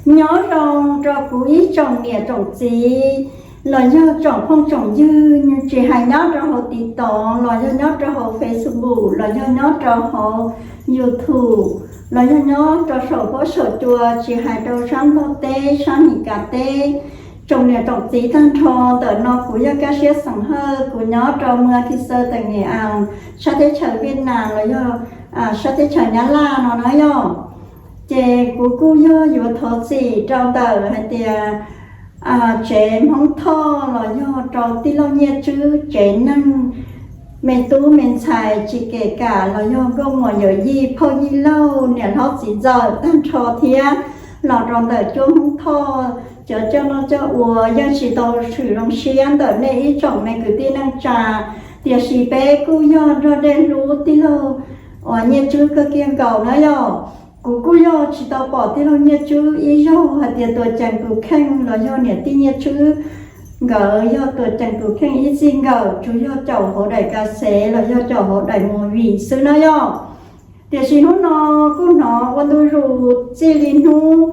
Nyob zoo rau kuv ib tsoom niam tsoom txiv los yog tsoom phooj tsoom ywg, tsis hais nyob rau hauv TikTok los yog nyob rau hauv Facebook los yog nyob rau hauv YouTube los yog nyob rau saum huab saum cua, tsis hais rau sab Nplog teb sab Mis Kas teb. Tsoom niam tsoom txiv tag nrho, ntawm no kuv yog Kaj Siab xeem Hawj, kuv nyob rau Muas Thij Xaw, teem Nes As, sab teb chaws Viaj Nam los yog sab teb chaws Nyab Laj no na yog. Ces kuv kuj yog yuav thov txim rau ntawm hais tias tsev Hmoob Thoj los yog rau tij laug Nyiaj Tswb tsev neeg, me tub me ntxhais tsis kev kam los yog nkauj muam yawm yij phauj yij laug niam hlob txiv ntxawm tag nrho thiab los rau ntawm cuab Hmoob Thoj, cov coj noj coj ua yeej tsis tau tshwm zoo siab ntawm nej ib tsoom me kwv tij neej tsa. Tiam sis peb kuj yog nrog dej hlub tij laug uas Nyiaj Tswb kawg kiag nkaus na yog. Kuv kuj yog tsis tau pom tij laug Nyiaj Tswb ib zaug hais tias tuas cees tus kheej los yog niam tij Nyiaj Tswb nkawd yog tuas cees tus kheej ib txij nkawm, tsuas yog caum hauv daim kas xev los yog caum hauv daim movie xwb na yog. Tiam sis hnub no kuj hnov ua ntu zus txij li hnub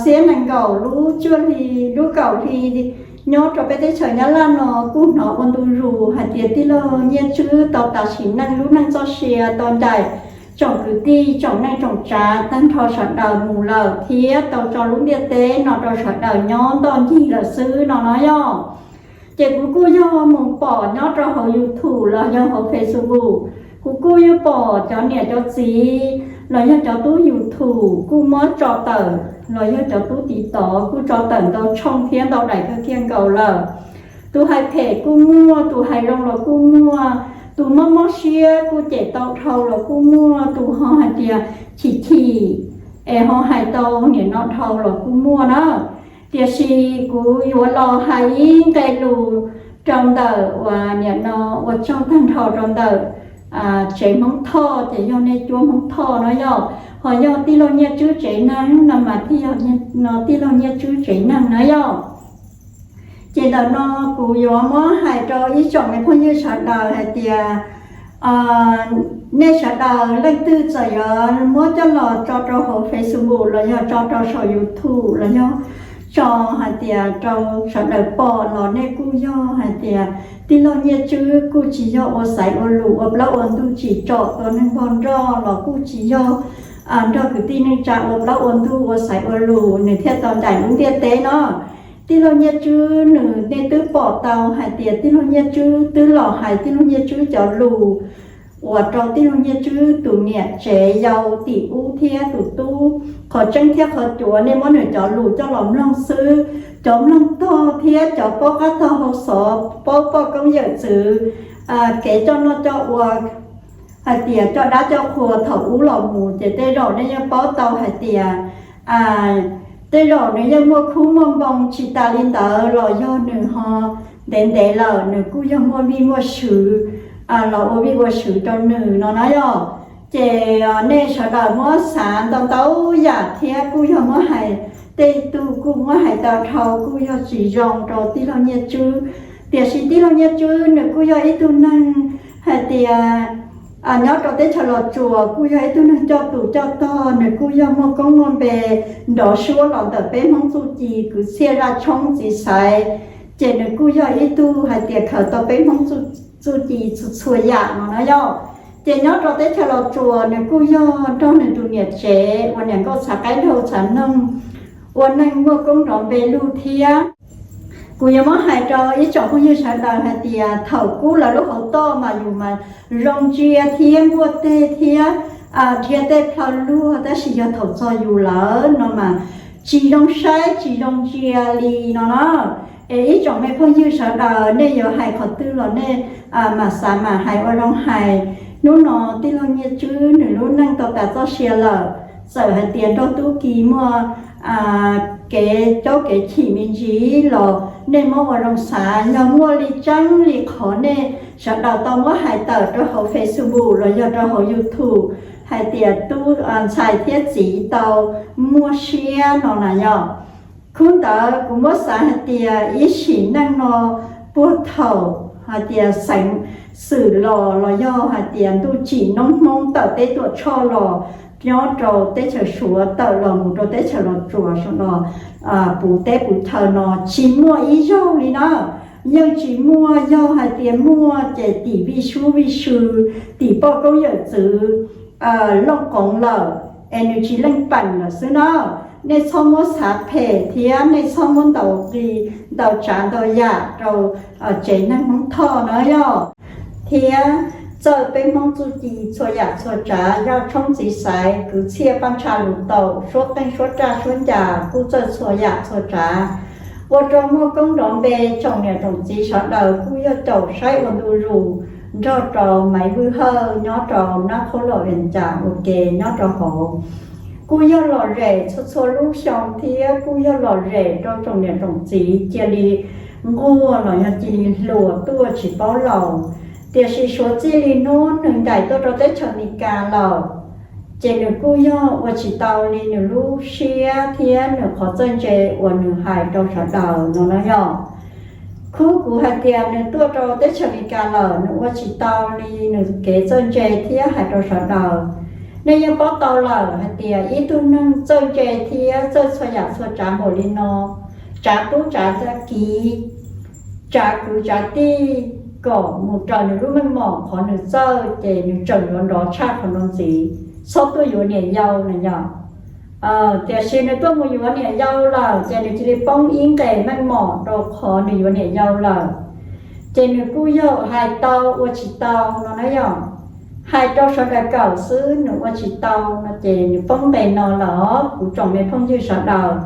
xiab nees nkaum lub cuaj hli, lub kaum hli nyob rau peb teb chaws Nyab Laj no kuj hnov ua ntu zus hais tias tij laug Nyiaj Tswb tau tas sim neej lub neej txoj sia tau ncaim tsoom kwv tij tsoom neej tsoom tsav tag nrho sawv daws mus lawm thiab tau tso lub ntiaj teb no rau sawv daws nyob ntoj ncig lawm xwb no no yog. Ces kuv kuj yog mus pom nyob rau hauv YouTube los yog hauv Facebook, kuv kuj yog pom cov niam cov txiv los yog cov tub YouTube kuj muab tso tawm los yog cov tub TikTok kuj tso tawm ntau tshooj thiab ntau daim kawg kiag nkaus lawm. Tus hais phem kuj muaj, tus hais zoo los kuj muaj, tus mob mob siab kuj cem tau dhau los kuj muaj, tus ho hais tias chim chim es ho hais tau nim no dhau los kuj muaj na. Tiam sis kuv yuav los hais ib nqe lus rau ntawm uas nim no ua tsaug tag nrho rau ntawm tsev Hmoob Thoj ces yog nej cuab Hmoob Thoj no yog, ho yog tij laug Nyiaj Tswb tsev neeg no mas thiaj yog tij laug Nyiaj Tswb tsev neeg na yog. Ces ntawm no kuv yuav muab hais rau ib tsoom me phooj ywg sawv daws hais tias nej sawv daws leej twg txawm yuav muab coj los tso rau hauv Facebook los yog tso rau saum YouTube los yog tso hais tias rau sawv daws pom los nej kuj yog hais tias tij laug Nyiaj Tswb kuj tsis yog ua xaiv ua lus ua plaub ua ntug tsim txom tua neeg npog nroj los kuj tsis yog nrog kwv tij neej tsa ua plaub ua ntug ua xaiv ua lus nws thiaj tau ncaim lub ntiaj teb no. Tij laug Nyiaj Tswb nws nej twb pom tau hais tias tij laug Nyiaj Tswb twb los hais tij laug Nyiaj Tswb cov lus uas rau tij laug Nyiaj Tswb tus niam tsev yau tim ub thiab tus tub. Qhov tseeb thiab qhov cuav nej muab nws cov lus coj los mloog xwb. Cov mloog tog thiab cov paub qab tog hau xov, paub poj koob yawm txwv, kev coj noj coj ua, hais tias coj dab coj qhua thaum ub los mus ces tej zaum nej yeej paub tau hais tias tej zaum nws yeej muaj khub muaj npoo tsis tas li ntawd los yog nws ho ntev ntev lawm nws kuj yog muaj vij muaj sw los ua vij ua sw rau nws no na yog. Ces nej sawv daws muab xav ntau ntau yam thiab kuj yog muab hais, tej tug kuj muab hais tau dhau kuj yog tsis zoo rau tij laug Nyiaj Tswb. Tiam sis tij laug Nyiaj Tswb nws kuj yog ib tug neeg hais tias nyob rau teb chaws Los Tsuas kuj yog ib tug neeg coj tus coj tog, nws kuj yog muaj koob muaj npe nrov suab los ntawm peb Hmoob txuj ci kwv txhiaj zaj tshoob txiv xaiv. Ces nws kuj yog ib tug hais tias khaws tau peb Hmoob txuj ci txhua txhua yam no na yog. Ces nyob rau teb chaws Los Tsuas nws kuj yog nrog nws tus niam tsev uas niam nkauj txhav qaib dhau txhav noog ua neej muaj koob nrov npe lug thiab. Kuv yuav muab hais rau ib tsoom phooj ywg sawv daws hais tias thaum kub lawv lub hauv toj mas yus mas zoo ntsia thiab npuaj teg thiab dhia tej plhaw luag, tab sis yog thaum txog yus lawm no mas tsis zoo saib tsis zoo ntsia li no na. Es ib tsoom me phooj ywg sawv daws nej yuav hais qhov twg los nej mam xav mam hais ua zoo hais. Hnub no tij laug Nyiaj Tswb nws lub neej tau tas txoj sia lawm, txawm hais tias nrog tub ki muaj kev caub kev chim me ntsis los nej muab ua zoo xav, yog muaj li tseeb li qhov nej sawv daws tau muab hais tawm rau hauv Facebook los yog rau hauv YouTube hais tias tub ntxhais thiab txiv tau muaj siab no na yog. Khub ntawd kuv muab xav hais tias ib sim neej no puag thaum hais tias xeev xwm los los yog hais tias ntuj tsim noob Hmoob tawm teb tuam tshoj los nyob rau teb chaws Suav tawm los mus rau teb chaws Los Tsuas sawv daws puv teb puv chaw no tsis muaj ib zaug li na. Yeej tsis muaj, yog hais tias muaj ces tim vij sub vij sw, tim poj koob yawm txwv looj qoov lawm es nws tsis leej peem lawm xwb na. Nej txhob muab xav phem thiab nej txhob muab ntaus nqi ntaus tsav ntaus yam rau tsev neeg Hmoob Thoj na yog. Thiab txawj peb Hmoob txuj ci txhua yam txhua tsav, yog tshoob txiv xaiv, kwv txhiaj paj ntsha lus taum, suab qeej suab raj suab ncas, kuj txawj txhua yam txhua tsav. Ua rau muaj koob nrov npe, tsoom niam tsoom txiv sawv daws kuj yog caum saib ua ntu zus nrog rau Maiv Vwj Hawj nyob rau Nab Qhob Los Vias Cas ua ke nyob rau hauv. Kuj yog lom zem txhua txhua lub xyoo thiab kuj yog lom zem rau tsoom niam tsoom txiv cia li nquag los yog cia li hluas tuaj tsis paub laus. Tiam sis suav txij li hnub nws ncaim tuaj rau teb chaws Amelikas lawm, ces nws kuj yog ua tsis tau li nws lub siab thiab nws qhov txawj ntse uas nws hais rau sawv daws no na yog. Khub kuv hais tias nws tuaj rau teb chaws Amelikas lawm nws ua tsis tau li nws kev txawj ntse thiab hais rau sawv daws. Nej yeej paub tau lawm hais tias ib tug neeg txawj ntse thiab txawj txhua yam txhua tsav npaum li no, tsav tub tsav kiv, tsav kwv tsav tij, kom mus raws nws lub meej mom qhov nws txawj ces nws tseem yuav nrov tshaj qhov no ntxiv, txhob tuaj yuav niam yau na yog. Tiam sis nws tuaj mus yuav niam yau lawm ces nws cia li poob ib nqes meej mom rau qhov nws yuav niam yau lawm. Ces nws kuj yog hais tau ua tsis tau no na yog. Hais rau sawv daws kawm xwb nws ua tsis tau no ces nws poob nqes no lawm os kuv tsoom me phooj ywg sawv daws.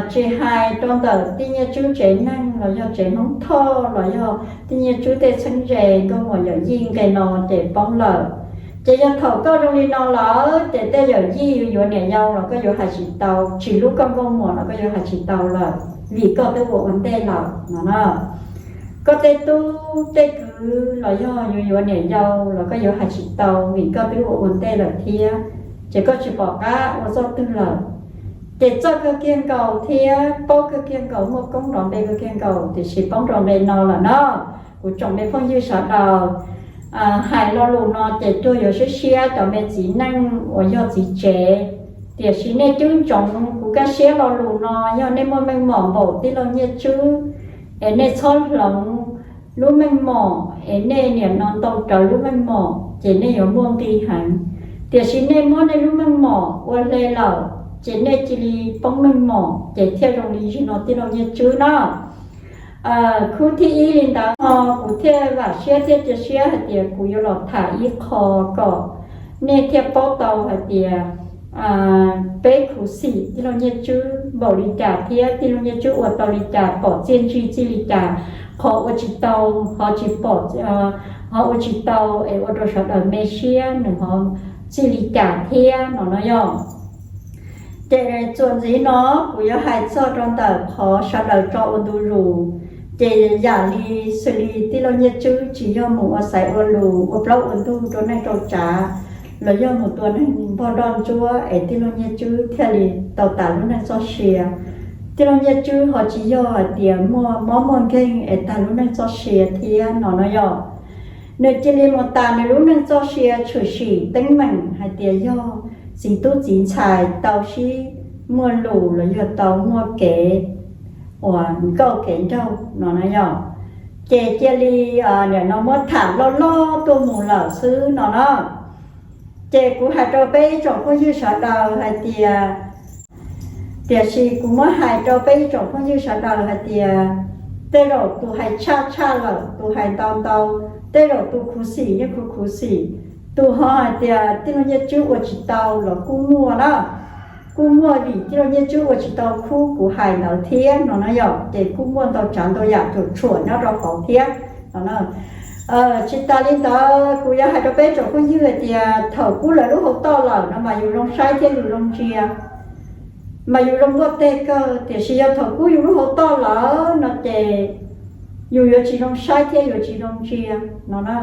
Tsis hais rau ntawm tij Nyiaj Tswb tsev neeg los yog tsev Hmoob Thoj los yog tij Nyiaj Tswb tej txheeb ze nkauj muam yawm yij nqe no ces poob lawm. Ces yog thaum koj zoo li no lawm ces tej yawm yij yuav yuav niam yau los koj yuav hais tsis tau, tsis hlub koj nkauj muam los koj yuav hais tsis tau lawm vim koj twb ua ua ntej lawm no na. Koj tej tub tej kwv los yog yuav yuav niam yau los koj yuav hais tsis tau vim koj twb ua ua ntej lawm thiab, ces koj tsis pom qab ua txoj twg lawm. Ces txawj kawg kiag nkaus thiab paub kawg kiag nkaus, muaj koob nrov npe kawg kiag nkaus, tiam sis poob rau nqe no lawm na. Kuv tsoom me phooj ywg sawv daws, hais lo lus no ces cuag yuav siab siab cov me txiv neej uas yog txiv tsev. Tiam sis nej cwb ntsoov kuv kaj siab lo lus no, yog nej muaj meej mom npaum tij laug Nyiaj Tswb es nej txhob hloov lub meej mom es nej niam no ntau rawv lub meej mom ces nej yuav muaj nqi heev. Tiam sis nej muab nej lub meej mom ua hle lawm ces nej cia li poob meej mom ces thiaj zoo li zim no tij laug Nyiaj Tswb na. Khub thib ib li ntawd no kuv thiaj vam siab thiab cia siab hais tias kuv yuav los tham ib qho kom nej thiaj paub tau hais tias peb khuv xim tij laug Nyiaj Tswb npaum li cas thiab tij laug Nyiaj Tswb ua tau li cas, pom txiaj ntsig txij li cas, qhov ua tsis tau, qhov tsis pom, qhov ua tsis tau es ua rau sawv daws me siab nws ho txij li cas thiab no no yog. Ces txuas ntxiv no kuv yuav hais txog rau ntawm qhov sawv daws tso ua ntu zus. Ces yam li xws li tij laug Nyiaj Tswb tsis yog mus ua xaiv ua lus ua plaub ua ntug rau neej rau tsav los yog mus tua neeg npog roj ntsuab es tij laug Nyiaj Tswb thiaj li tau tas lub neej txoj sia. Tij laug Nyiaj Tswb ho tsis yog hais tias muaj mob muaj nkeeg es tas lub neej txoj sia thiab no no yog. Nws cia li mus tas nws lub neej txoj sia tshwm sim teeb meem hais tias yog txiv tub txiv ntxhais tau sib muaj lus los yog tau muaj kev uas nkauj kev nraug no no yog. Ces cia li nim no muab tham loj loj tuaj mus lawm xwb no na. Ces kuv hais rau peb ib tsoom phooj ywg sawv daws hais tias, tiam sis kuv muab hais rau peb ib tsoom phooj ywg sawv daws hais tias tej zaum tus hais tshaj tshaj lawm, tus hais ntau ntau, tej zaum tus khuv xim yeej khuv khuv xim, tus ho hais tias tij laug Nyiaj Tswb ua tsis tau los kuj muaj na. Kuj muaj vim tij laug Nyiaj Tswb ua tsis tau khub kuv hais ntawd thiab no na yog, ces kuj muaj ntau tsav ntau yam cuam tshuam nyob rau hauv thiab no. Tsis tas li ntawd kuv yuav hais rau peb tsoom phooj ywg hais tias thaum kub lawv lub hauv toj lawm no mas yus zoo saib thiab yus zoo ntsia, mas yus zoo luaj teg kawg, tiam sis yog thaum kub yus lub hauv toj lawm no ces yus yuav tsis zoo saib thiab yuav tsis zoo ntsia no na.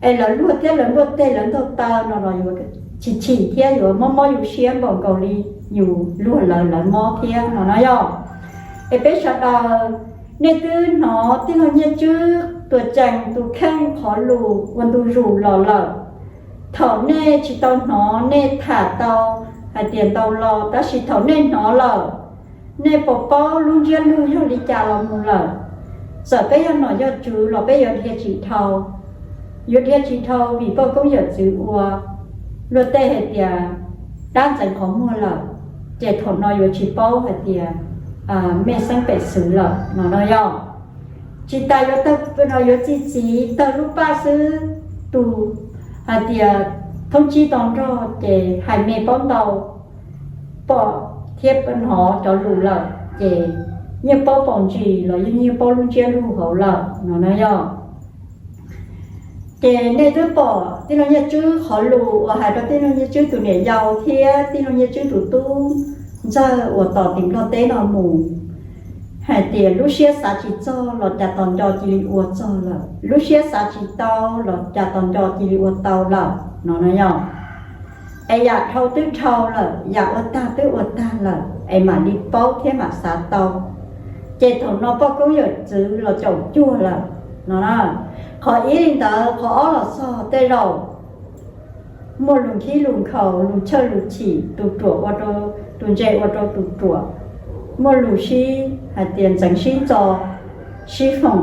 Es lawv luag thiab lawv luaj teg lawv ntaug taw no los yuav chim chim thiab yuav mob mob yus siab npaum nkaus li yus luag lawv lawv mob thiab no na yog. Es peb sawv daws, nej twb hnov tij laug Nyiaj Tswb tuas cees tus kheej qhov lus ua ntu zus los lawm. Thaum nej tsis tau hnov nej tham tau hais tias ntau los, tab sis thaum nej hnov lawm, nej puas paub lub ntsiab lug yog li cas los mus lawm? Txawm peb yog nom yog tswv los peb yuav dhia tsis dhau. Yuav dhia tsis dhau vim poj koob yawm txwv ua luag tej hais tias dab ntxeev qhov muag lawm, ces thaum no yuav tsis paub hais tias mej xeeb pem xwv lawm no no yog. Tsis tas yuav txi txiv tawg lub paj xwb, tus hais tias thoob tsib to nrog ces hais me paub ntau, pom thiab hnov cov lus lawm ces yeej paub paus ntsis los yeej yeej paub lub ntsiab lug hauv lawm no no yog. Ces nej twb pom tij laug Nyiaj Tswb qhov lus uas hais rau tij laug Nyiaj Tswb tus niam yau thiab tij laug Nyiaj Tswb tus tub ntxawg uas tom tim Nplog teb no mus, hais tias lub siab xav tsis txog los cas tos nco cia li ua txog lawm, lub siab xav tsis tau los cas tos nco cia li ua tau lawm no no yog. Es yam dhau twb dhau lawm, yam ua tag twb ua tag lawm, es mam li paub thiab mam xav tau. Ces thaum no poj koob yawm txwv los caum cuag lawm no. Qhov ib li ntawd, qhov ob los txog tej zaum muaj lus nkhib lus nkhaus, lus chawj lus chim, tus ruam ua rau tus ntse, ua rau tus ruam, muaj lus sib hais tias ntxeev sib ntxo, sib foom,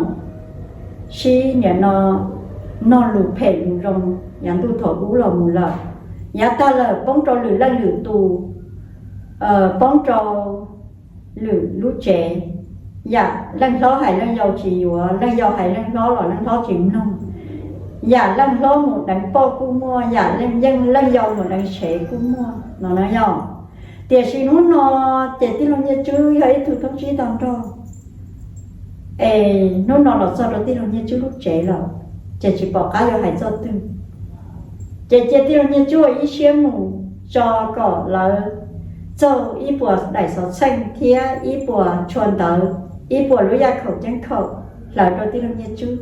sib niam no, nug lus phem lus zoo yav ntuj thaum ub los mus lawm. Yav tag lawm poob rau lwm leej lwm tus, poob rau lwm lub tsev. Yam leej hlob hais leej yau tsis yuav, leej yau hais leej hlob los leej hlob tsis mloog. Yam leej hlob mus deev poj kuj muaj, yam leej yau mus deev tsev kuj muaj no no yog. Tiam sis hnub no ces tij laug Nyiaj Tswb yog ib tug thoob tsib to nrog, es hnub no los txog rau tij laug Nyiaj Tswb lub tsev lawm, ces tsis pom qab yuav hais txoj twg. Ces cia tij laug Nyiaj Tswb ua ib siab mus tso kom lawv txaug ib puas daim xov txheej thiab ib puas tshua ntawv, ib puas lub yaj khaum ceeb khaum hlawv rau tij laug Nyiaj Tswb,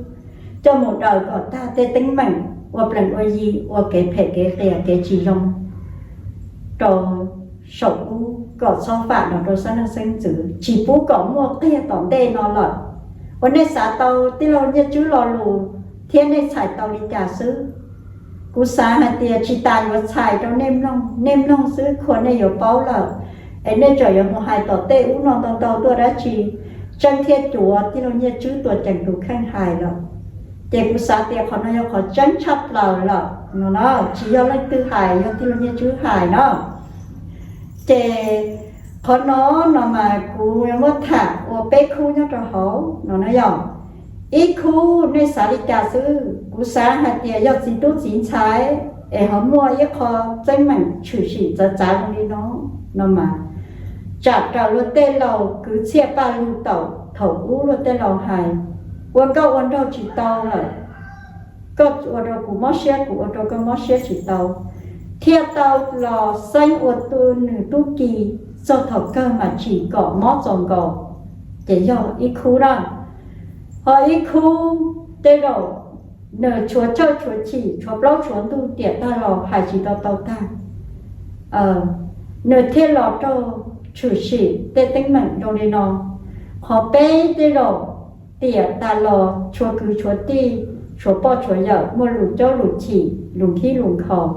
coj mus daws kom tag tej teeb meem ua plees ua yi, ua kev phem kev qias kev tsis zoo rau saum ub kom txhob fam los rau xeeb leej xeeb ntxwv, tsis pub kom muaj qiag tom ntej no lawm. Uas nej xav tau tij laug Nyiaj Tswb lo lus thiab nej txhais tau li cas xwb, kuv xav hais tias tsis tas yuav txhais rau nej mloog, nej mloog xwb khuas nej yuav paub lawm. Es nej tseem yuav mus hais tom tej ub no ntau ntau tuaj dab tsi, tseeb thiab cuav tij laug Nyiaj Tswb tuas ceem tus kheej hais lawm. Ces kuv xav tias qhov no yog qhov tseeb tshaj plaws lawm no na, tsis yog leej twg hais, yog tij laug Nyiaj Tswb hais na. Ces qhov no no mas kuv muab tham ua peb khub nyob rau hauv no na yog. Ib khub nej xav li cas xwb, kuv xav hais tias yog txiv tub txiv ntxhais es ho muaj ib qho txeeb meem tshwm sim txawv txav zoo li no, no mas tsam raws luag tej laus kwv txhiaj paj lug thaum ub luag tej laus hais, ua nkauj ua nraug tsis tau lawm, koj ua rau kuv mob siab, kuv ua rau koj mob siab tsis tau, thiaj tau los xeeb ua nws tub ki, txog thaum kawg mas tsim kom mob txaus nkaus. Ces yog ib khub na. Ho ib khub tej zaum nws tshuav chawj tshuav chim, tshuav plaub tshuav ntug tiam tag los hais tsis tau tau tag, nws thiaj los raug tshwm sim tej teeb meem zoo li no. Qhov peb tej zaum tiam tag los tshuav kwv tshuav tij, tshuav poj tshuav yawm, muaj lus caub lus chim, lus nkhib lus nkhaus,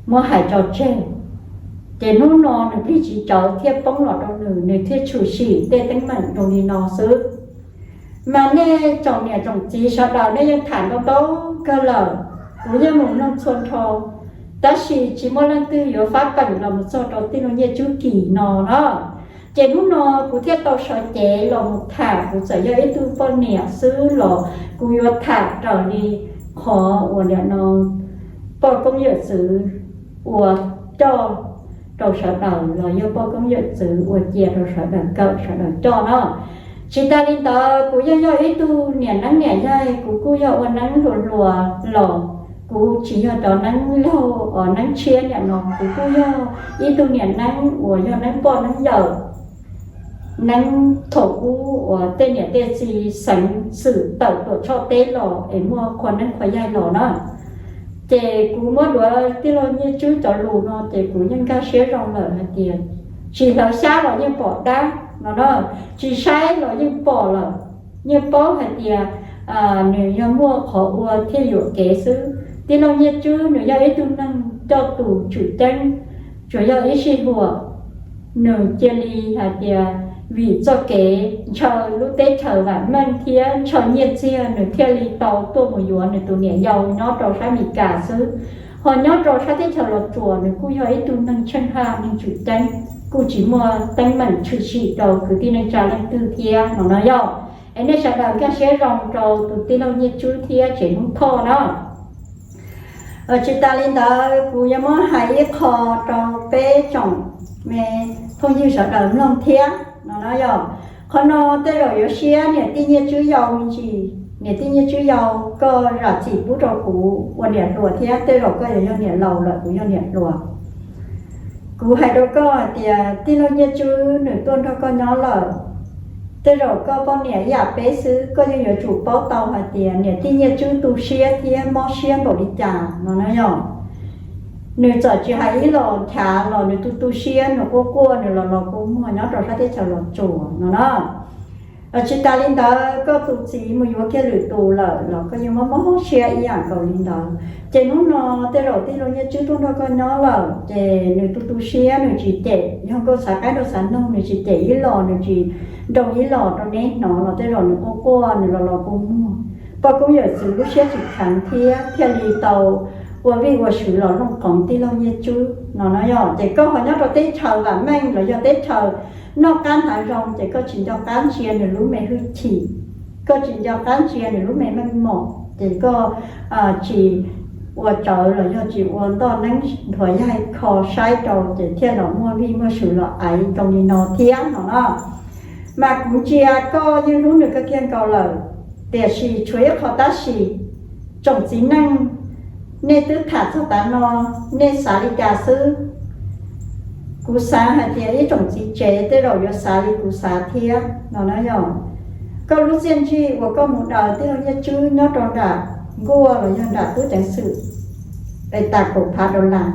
muab hais tso tseg. Ces hnub no nws plig tsis tsawv thiaj poob los rau nws, nws thiaj tshwm sim tej teeb meem zoo li no xwb. Mas nej tsoom niam tsoom txiv sawv daws nej yeej tham ntau ntau kawg lawm, kuv yeej mus mloog txhua nrho, tab sis tsis muaj leej twg yuav fab peem los mus txog rau tij laug Nyiaj Tswb kis no na. Ces hnub no kuv thiaj tau sawv cev los mus tham, kuv txawm yog ib tug poj niam xwb los kuv yuav tham raws li qhov uas nim no poj koob yawm txwv ua coj rau sawv daws los yog poj koob yawm txwv ua cia rau sawv daws kawm sawv daws coj na. Tsis tas li ntawd kuv yeej yog ib tug niam neeb niam yaig, kuv kuj yog ua neeb hluas hluas los kuv tsis yog cov neeb laug os neeb tshiab niam no, kuv kuj yog ib tug niam neeb uas yog neeb poj neeb yawm, neeb thaum ub uas tej niam tej txiv xeev xwm tawm tuam tshoj teb los es muaj qhua neeb qhua yaig los na. Ces kuv muab duav tij laug Nyiaj Tswb cov lus no ces kuv yeej nkag siab zoo lawm hais tias tsis hlawv xyab los yeej pom dab no na, tsis saib los yeej pom lawm, yeej paub hais tias nws yog muaj qhov ua thiaj yuam kev xwb. Tij laug Nyiaj Tswb nws yog ib tug neeg coj tus tshwm ceeb, tsuas yog ib sij huam nws cia li hais tias vim txoj kev ntshaw lub teb chaws vam meej thiab ntshaw nyiaj txiag nws thiaj li tau tuaj mus yuav nws tus niam yau nyob rau sab Amelikas xwb. Ho nyob rau sab teb chaws Los Tsuas nws kuj yog ib tug neeg tsheej haj neeg tshwm ceeb, kuj tsis muaj teeb meem tshwm sim rau kwv tij neej tsa leej twg thiab no no yog. Es nej sawv daws nkag siab zoo rau tus tij laug Nyiaj Tswb thiab tsev Hmoob Thoj na. Tsis tas li ntawd kuv yuav muab hais ib qho rau peb tsoom me phooj ywg sawv daws mloog thiab no no yog. Qhov no tej zaum yuav siab niam tij Nyiaj Tswb yau me ntsis, niam tij Nyiaj Tswb yau, koj zam txim pub rau kuv ua niam hluas thiab tej zaum koj yuav yog niam laus lawm kuv yog niam hluas. Kuv hais rau koj hais tias tij laug Nyiaj Tswb nws tuaj nrog koj nyob lawm, tej zaum koj poj niam ib yam peb xwb koj yeej yuav tsum paub tau hais tias niam tij Nyiaj Tswb tu siab thiab mob siab npaum li cas no na yog. Nws txawm tsis hais ib los nchav los nws tu tu siab nws quaj quaj nws los los kua muag nyob rau sab teb chaws Los Tsuas no na. Tsis tas li ntawd koj tus txiv mus yuav kiag lwm tus lawm los koj yeej mob mob siab ib yam nkaus li ntawd. Ces hnub no tej zaum tij laug Nyiaj Tswb tuaj nrog koj nyob lawm ces nws tu tu siab nws tsis cem, yog nkauj xav qaib nrog xav noog nws tsis cem ib los nws tsis nroo ib los rau neb hnov los tej zaum nws quaj quaj nws los los kua muag. Poj koob yawm txwv lub siab tsis kheev thiab thiaj li tau ua vij ua sw los looj qoov tij laug Nyiaj Tswb no no yog. Ces koj ho nyob rau teb chaws vam meej los yog teb chaws noj qab hnav zoo ces koj tsis nco qab ntsia nws lub me hwj chim, koj tsis nco qab ntsia nws lub me meej mom ces koj tsis ua tsawv los yog tsis ua ntoj neeb nthuav yaig kho saib rau ces thiaj los muaj vij muaj sw los aiv zoo li no thiab no na. Mas kuv ntsia koj yeej hlub nws kawg kiag nkaus lawm, tiam sis tshuav ib qho tab sis, tsoom txiv neej, nej twb tham txog tav no, nej xav li cas xwb? Kuv xav hais tias ib tsoom txiv tsev tej zaum yuav xav li kuv xav thiab no na yog. Koj lub txiaj ntsig uas koj mus daws tij laug Nyiaj Tswb nyob rau nram nkuaj los yog nram tub ceev xwm es tas kaum phav dollar,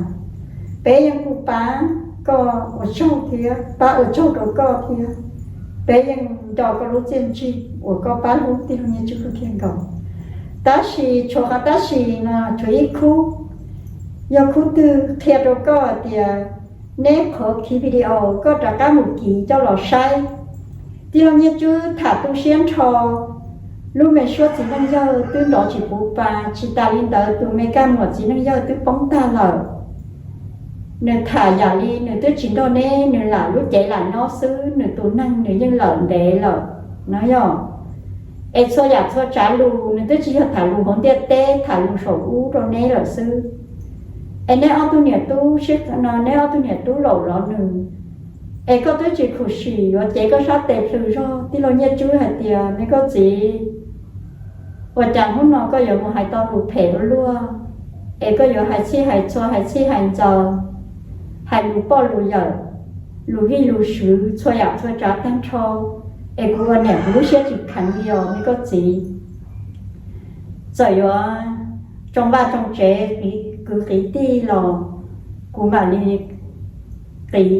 peb yeej kuj pab koj ua tsaug thiab pab ua tsaug rau koj thiab. Peb yeej nco koj lub txiaj ntsig uas koj pab hlub tij laug Nyiaj Tswb kawg kiag nkaus. Tab sis tshuav qhov tab sis no tshuav ib khub, yog khub twg qhia rau koj hais tias neb qhuav khi video koj rov qab mus kiv coj los saib. Tij laug Nyiaj Tswb tham tu siab nrho, lub me suab txiv neej yawg twb nrov tsis puv pa, tsis tas li ntawd tus me kaj muam txiv neej yawg twb poob tag lawm. Nws tham yam li nws twb tsis nrog neb, nws lam lub cev lam nyob xwb, nws tus neeg nws yeej lawm ntev lawm no yog. Es txhua yam txhua tsav lus nws twb tsis yog tham lus hauv ntiaj teb, tham lus saum ub rau neb lawm xwb. Es neb ob tug niam tub sib, neb ob tug niam tub laum los nws, es koj twb tsis khuv xim yuav cev koj sab tes plhws zog tij laug Nyiaj Tswb hais tias me koj txiv, ua cas hnub no koj yuav mus hais tau lus phem ua luaj, es koj yuav hais txhij hais txhua hais txhij hais ntxaws, hais lus poj lus yawm, lus vij lus sw txhua yam txhua tsav tag nrho, es kuv ua niam kuv lub siab tsis kheev li os me koj txiv. Txawm yuav tsoo vaj tsoo tsev, kwv qiv tij los kuv mam li qiv,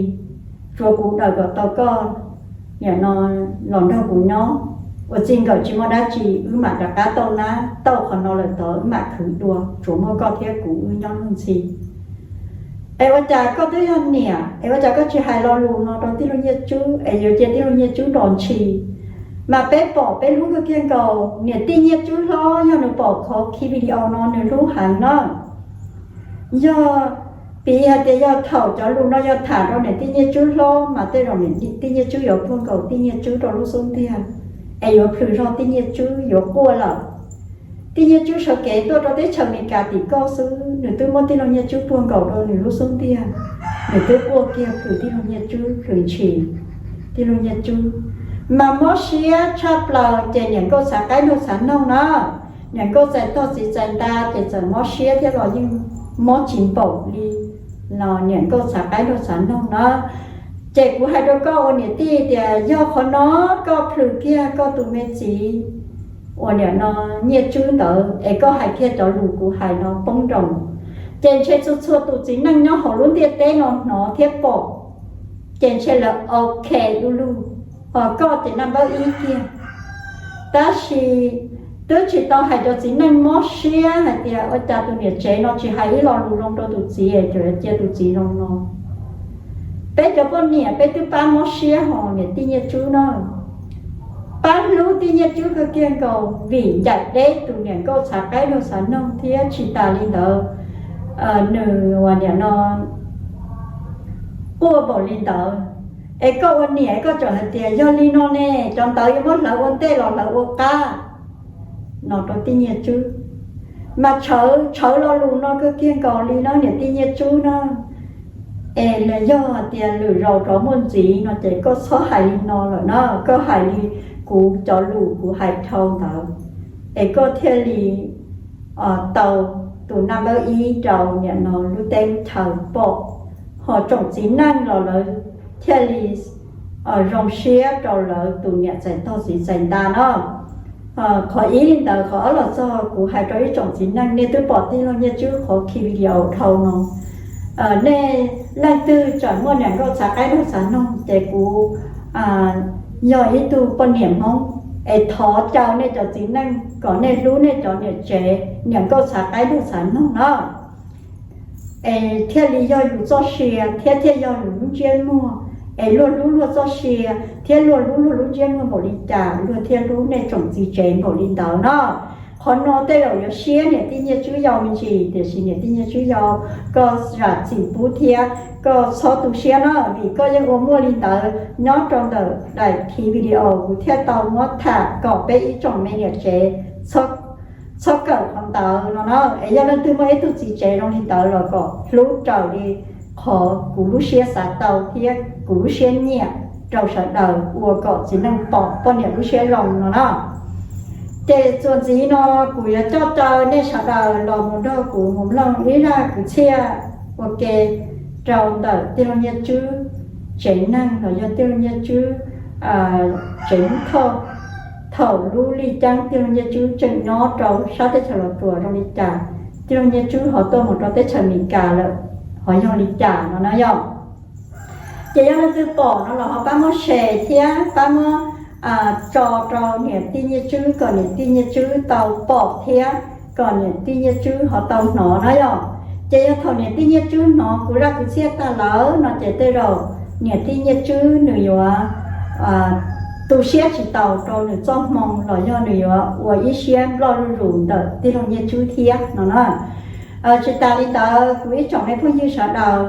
tsuav kuv daws kom tau koj nim no los nrog kuv nyob. Ua txij nkawm tsis muaj dab tsi, wb mam rov qab tau nab tau qhov no lawm tod wb mam khwv dua, tsuas muaj koj thiab kuv wb nyob luag ntxhi. Es ua cas koj twb yog niam, es ua cas koj tsis hais lo lus no rau tij laug Nyiaj Tswb es yuav cia tij laug Nyiaj Tswb nrov ntshis? Mas peb pom peb hlub kawg kiag nkaus, niam tij Nyiaj Tswb hlob yog nws pom qhov khi video no nws hlub heev na. Yog piv hais tias yog thaum cov lus no yog tham rau niam tij Nyiaj Tswb hlob mas tej zaum niam tij Nyiaj Tswb yuav puag nkaus tij Nyiaj Tswb rau lub xub ntiag, es yuav plhws zog tij Nyiaj Tswb yuav quaj lawm. Tij Nyiaj Tswb sawv kev tuaj rau teb chaws Amelikas tim koj xwb, nws twb muab tij laug Nyiaj Tswb puag nkaus rau nws lub xub ntiag, nws twb quaj kiag plhws tij laug Nyiaj Tswb, plhws ntshis tij laug Nyiaj Tswb. Mas mob siab tshaj plaws ces niam nkauj txhav qaib nraug txhav noog na, niam nkauj txais tog txiv txais nta ces txawm mob siab thiab los yeej mob tsis npaum li los niam nkauj txhav qaib nraug txhav noog na. Ces kuv hais rau koj ua niam tij tias yog qhov no koj plhws kiag koj tus me txiv uas nim no Nyiaj Tswb ntawd es koj hais kiag cov lus kuv hais no poob nroos, ces ntshe txhua txhua tus txiv neej nyob hauv lub ntiaj teb no hnov thiab pom, ces ntshe lawv ok du lug, ho koj ces naj npawb ib kiag. Tab sis Twb tsis tau hais cov txiv neej mob siab hais tias ua cas tus niam tsev no tsis hais ib lo lus zoo rau tus txiv es cia tus txiv zoo no. Peb cov poj niam peb twb pab mob siab hos niam tij Nyiaj Tswb no, pab hlub tij Nyiaj Tswb kawg kiag nkaus vim ncaim deb tus niam nkauj txhav qaib luag txhav noog thiab tsis tas li ntawd, nws ua niam no quaj npaum li ntawd. Es koj ua niam koj tseem hais tias yog li no ne, cov ntawd yuav muab hlawv ua ntej los hlawv ua qab no rau tij Nyiaj Tswb. Mas tshawv tshawv lo lus no kawg kiag nkaus li no niam tij Nyiaj Tswb no. Es yog hais tias lwm zaus rov muaj ntxiv no ces koj txhob hais li no lawm na, koj hais li kuv cov lus kuv hais dhau ntawd, es koj thiaj li tau tus naj npawb ib rau niam no lub teb lub chaw pom, hos tsoom txiv neej los lawv thiaj li zoo siab rau lawv tus niam txais tog txiv txais nta no. Qhov ib li ntawd, qhov ob los txog kuv hais rau ib tsoom txiv neej, nej twb pom tij laug Nyiaj Tswb qhov khi video dhau no, nej leej twg tseem muaj niam nkauj txhav qaib luag txhav noog ces kuv yog ib tug poj niam Hmoob es thov caw nej cov txiv neej kom nej hlub nej cov niam tsev niam nkauj txhav qaib luag txhav noog no, es thiaj li yog yus txoj sia thiab thiaj yog yus lub ntsiab muag. Es luag hlub luag txoj sia thiab luag hlub luag lub ntsiab muag npaum li cas luag thiaj hlub nej tsoom txiv tsev npaum li ntawd no. Qhov no tej zaum yuav siab niam tij Nyiaj Tswb yau me ntsis, tiam sis niam tij Nyiaj Tswb yau, koj zam txim pub thiab koj txhob tu siab no, vim koj yeej ua muaj li ntawd nyob rau ntawm daim khi video, kuv thiaj tau muab tham kom peb ib tsoom me niam tsev txhob kawm qhov ntawd no na. Es yog leej twg muaj ib tug txiv tsev zoo li ntawd los kom hlub raws li qhov kuv lub siab xav tau thiab kuv lub siab nyiam rau sawv daws ua kom txiv neej pom poj niam lub siab zoo no na. Ces txuas ntxiv no kuv yuav coj caw nej sawv daws los mus nrog kuv mus mloog ib zaj kwv txhiaj ua ke rau ntawm tij laug Nyiaj Tswb tsev neeg los yog tij laug Nyiaj Tswb tsev Hmoob Thoj. Thaum lub lij ceeb tij laug Nyiaj Tswb tseem nyob rau sab teb chaws Los Tsuas zoo li cas, tij laug Nyiaj Tswb ho tuaj mus rau teb chaws Amelikas lawm ho yog li cas no na yog. Ces yog leej twg pom no los ho pab muab share thiab pab muab tso rau niam tij Nyiaj Tswb kom niam tij Nyiaj Tswb tau pom thiab kom niam tij Nyiaj Tswb ho tau hnov na yog. Ces yog thaum niam tij Nyiaj Tswb hnov kuv zaj kwv txhiaj tag lawm no ces tej zaum niam tij Nyiaj Tswb nws yuav tu siab tsis taus rau nws txoj hmoo los yog nws yuav ua ib siab nploj zuj zus ntawm tij laug Nyiaj Tswb thiab no na. Tsis tas li ntawd kuv ib tsoom me phooj ywg sawv daws,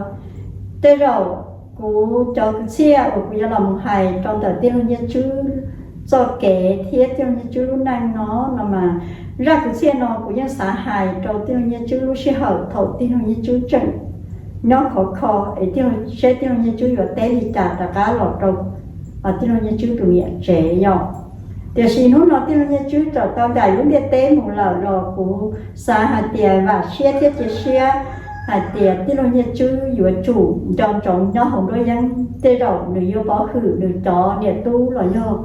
tej zaum kuv cov kwv txhiaj uas kuv yuav los mus hais rau ntawm tij laug Nyiaj Tswb txoj kev thiab tij laug Nyiaj Tswb lub neej no no mas, zaj kwv txhiaj no kuv yeej xav hais rau tij laug Nyiaj Tswb lub sij hawm thaum tij laug Nyiaj Tswb tseem nyob khov kho es tij laug, seb tij laug Nyiaj Tswb yuav teb li cas rov qab los rau tij laug Nyiaj Tswb tus niam tsev yom. Tiam sis hnub no tij laug Nyiaj Tswb tawm tau nram lub ntiaj teb mus lawm los kuv xav hais tias vam siab thiab cia siab hais tias tij laug Nyiaj Tswb yuav tsum nco ntsoov nyob hauv nruab yeeb, tej zaum nws yuav pov hwm nws cov niam tub los yog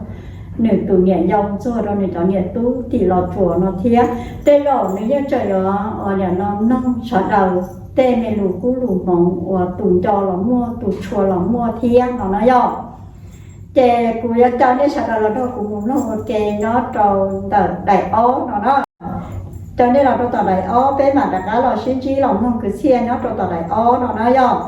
nws tus niam yau ntxuag rau nws cov niam tub tim Los Tsuas no thiab. Tej zaum nws yeej tseem yuav ua niam no mloog sawv daws tej me lus kub lus hmoov uas tus nco los muaj tus tshua los muaj thiab no na yom. Ces kuv yuav caw nej sawv daws los nrog kuv mus mloog ua ke nyob rau ntawm daim ob no na. Caw nej los rau tom daim ob, peb mam rov qab los sib ntsib los mloog kwv txhiaj nyob rau tom daim ob no na yom.